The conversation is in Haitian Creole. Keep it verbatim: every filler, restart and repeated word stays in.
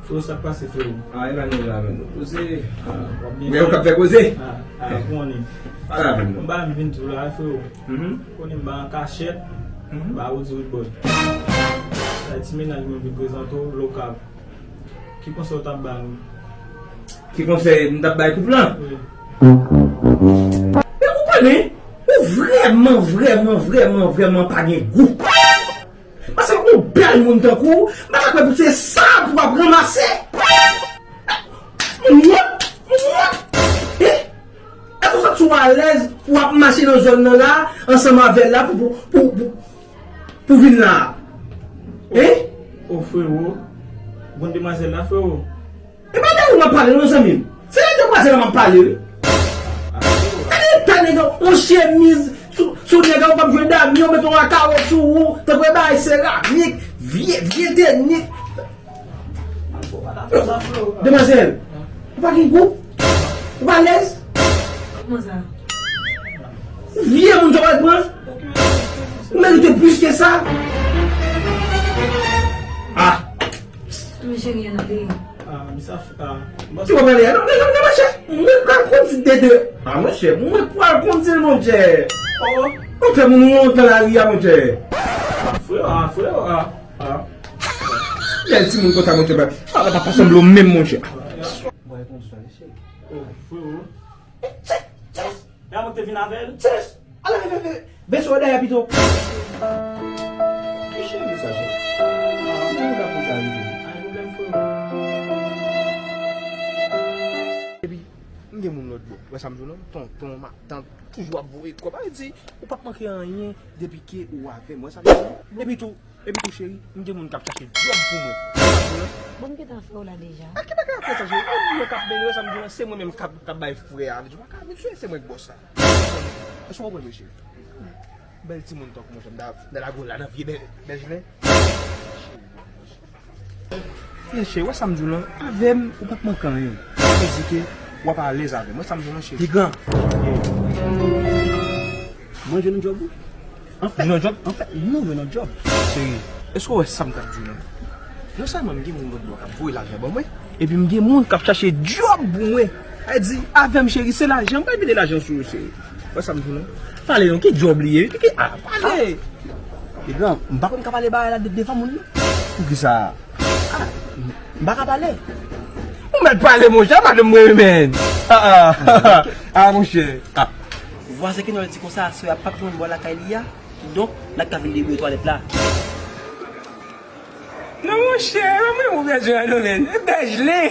Freo, sa k pase, freo? Ah, e pa nou la, men nou poze. Ah, w ap byen fè? Ou k ap fè koze? Ah, ah, ou konnen. Pale avè m non. M ba m vin tou la, freo. Mhm. Konnen m ba an kachèt. Mhm. Ba ou di Woodboy. Sa ti mennaj mwen vin prezante w, Lokal. Ki konsèy ou t ap ba nou? Ki konsèy m t ap bay koup lan? Wi. Men ou konnen, ou vrèman, vrèman, vrèman, vrèman pa gen gou. Paske yon bèl moun tankou w, m pa ka kwè pou se sa pou w ap ranmase. Mwen, mwen, eh? Èske w santi w alèz pou w ap mache nan zòn nan la, ansanm avè l la, pou, pou, pou, pou, pou vin la? Hein? O freo, bon demwazèl la, freo. E pa de ou m ap pale non, zanmi m. Se de demwazèl la m ap pale, wi. Gade eta nèg la, yon chemiz sou, sou nèg la, ou p ap jwenn dami, ou met yon akawò sou ou, tankou e bagay seramik, vye, vye tenik. Demwazèl, ou pa gen gou? Ou pa alèz? Kòman sa? Ou vye moun sa w al pran? Ou merite plis ke sa. Ah! Men cheri, ann ale. Ah, misye a f-, ah, bòs. Ki w ap pale a? Non, non, non, non, monchè. Mwen pa konn si de de. Ah, monchè, mwen pa konn si l, monchè. Oh. Ou fè moun wont nan lari a, monchè. Ah, freo, ah, freo, ah, ah. Bèl timoun konsa, monchè, ba, sa pa sanble w menm, monchè. Mwen reponn sa, mesye. Oh, freo. E a mwen k te vin avè l? Yes! Ala, vin, vin, vin. Vin sou dèyè pito. Ki cheri sa, cheri? Ki cheri sa pou sa rive? Pa gen pwoblèm, freo. Epi, m gen moun lòt bò. Wè sa m di w lan? Tonton, matant, toujou ap voye kòb. Sa vle di, ou p ap manke anyen depi ke ou avè m. Wè sa m di w lan? Epi tou, Epi tou, cheri, m gen moun k ap chache djòb pou mwen. Bon, m gentan fè w la deja. A ki bagay ap fè sa, cheri? E mwen k ap mennen, sa m di w lan, se mwen menm k ap, k ap bay frè a. Vle di, w pa ka abitye, se mwen k bòs la. Èske w konprann mwen, cheri? Bèl timoun tankou mwen, m ta, m ta lage w la nan vye bèl, bèl jounen. Men cheri, wè sa m di w lan, avè m, ou p ap manke anyen. Sa vle di ke w ap alèz avè m. Wè sa m di w lan, cheri. Pi gran. Mwen jwenn yon djòb, wi. Anfèt, jwenn yon djòb? Anfèt, nou jwenn yon djòb. Cheri, èske w wè sa m t ap di w lan? Non sèlman m gen moun lòt bò k ap voye lajan ban mwen, epi m gen moun k ap chache djòb pou mwen. Sa vle di, avè m, cheri, se lajan. M pral mete lajan sou yo, cheri. Wè sa m di w lan? Pale non, ki djòb li ye? Ki, ki, ah, pale! Pi gran, m pa konn ka pale bagay la de-, devan moun, non. Poukisa? Ah, m pa ka pale. Ou mèt pale, monchè, madanm mwen, men. Ah, ah. Ah, monchè. Ah. Vwazen Kenòl di konsa, aswè a p ap jwenn bò lakay li a, kidonk, n ap ka vin debouye twalèt la. Non, monchè, e pa mwen ou bezwen an, non, men. E bèj li.